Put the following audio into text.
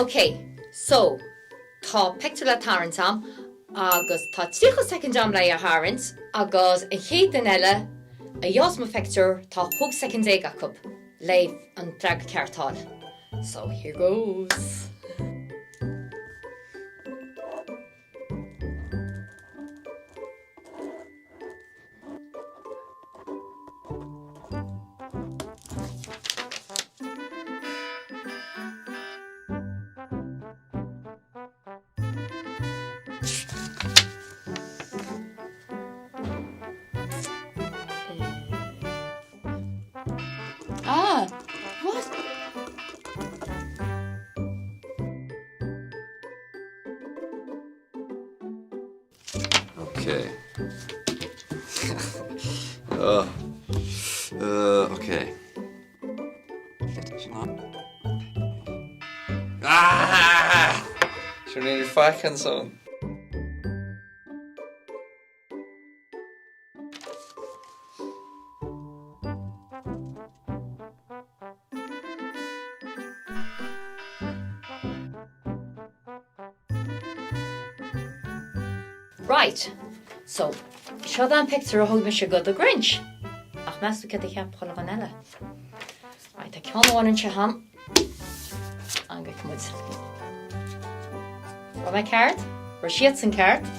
Ok, so, tá pictiúr le tarraingt a'm agus tá 30 soicind a'm le é a tharraingt agus an chéad duine eile a gheobhas mo phictiúr tá 15 soicind acu le an freagra ceart a fháil. So, here goes! Ah, what? Ok. oh. Uh, ok. Ah! Sin ní faic ansan. Right, so, seo an pictiúr a thóg mise go The Grinch. Ach meas tú céard a cheap chuile dhuine eile? Right, tá ceann amháin anseo a'm. An bhfeicfidh muid. Raibh mé ceart? Raibh siadsan ceart?